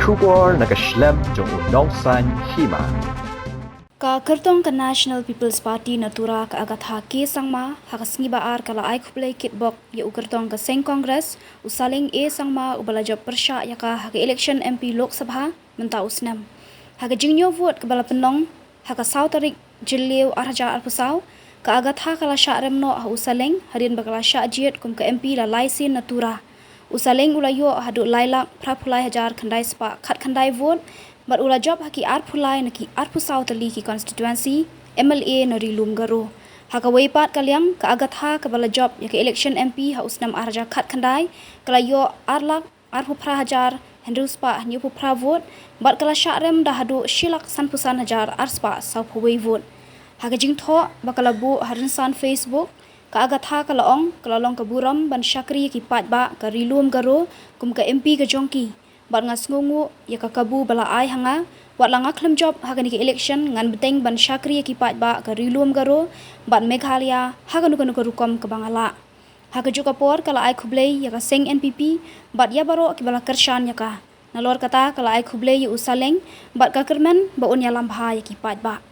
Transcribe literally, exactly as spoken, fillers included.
Khubor na ka shlem jong u Nongsaiñ Hima. Ka kyrtong ka National People's Party na Tura ka Agatha K Sangma ha ka sngi ba ar ka la ai khublei kitbok ïa u kyrtong ka seng Congress, u Saleng A Sangma, uba la jop pyrshah ïa ka ha ka election M P Lok Sabha mynta u snem. Ha ka jingñiew vote kaba la pynlong ha ka saw tarik Jylliew ar hajar arphew saw, ka Agatha ka la shah rem noh ha u Saleng hadien ba ka la shah jied kum ka M P la lai sien na Tura. U Saleng u la ïoh haduh lai lak phra phew lai hajar khyndai spah khatkhyndai vote, bad u la jop ha ki arphew lai na ki arphew saw tylli ki constituency M L A na Ri Lum Garo. Ha kawei pat ka liang, ka Agatha kaba la jop ïa ka election M P ha u snem ar hajar khatkhyndai ka la ïoh ar lak arphew phra hajar hynriew spah hynñiewphew phra vote, bad ka la shah rem da haduh shi lak sanphew san hajar ar spah sawphew wei vote. Ha ka jingthoh ba ka la buh ha rynsan Facebook, ka Agatha ka la ong ka la long ka burom ban shakri ïa ki paidbah ka Ri Lum Garo kum ka M P ka jong ki, bad nga sngewnguh ïa ka kabu ba la ai ha nga, wat la nga khlem jop ha kane ka election ngan bteng ban shakri ïa ki paidbah ka Ri Lum Garo bad Meghalaya ha kano kano ka rukom kaba nga lah. Ha kajuh ka por ka la ai khublei ïa ka seng N P P bad ïa baroh kiba la kyrshan ïa ka. Nalor kata ka la ai khublei ïa u Saleng bad ka kyrmen ba un ïalam bha ïa ki paidbah.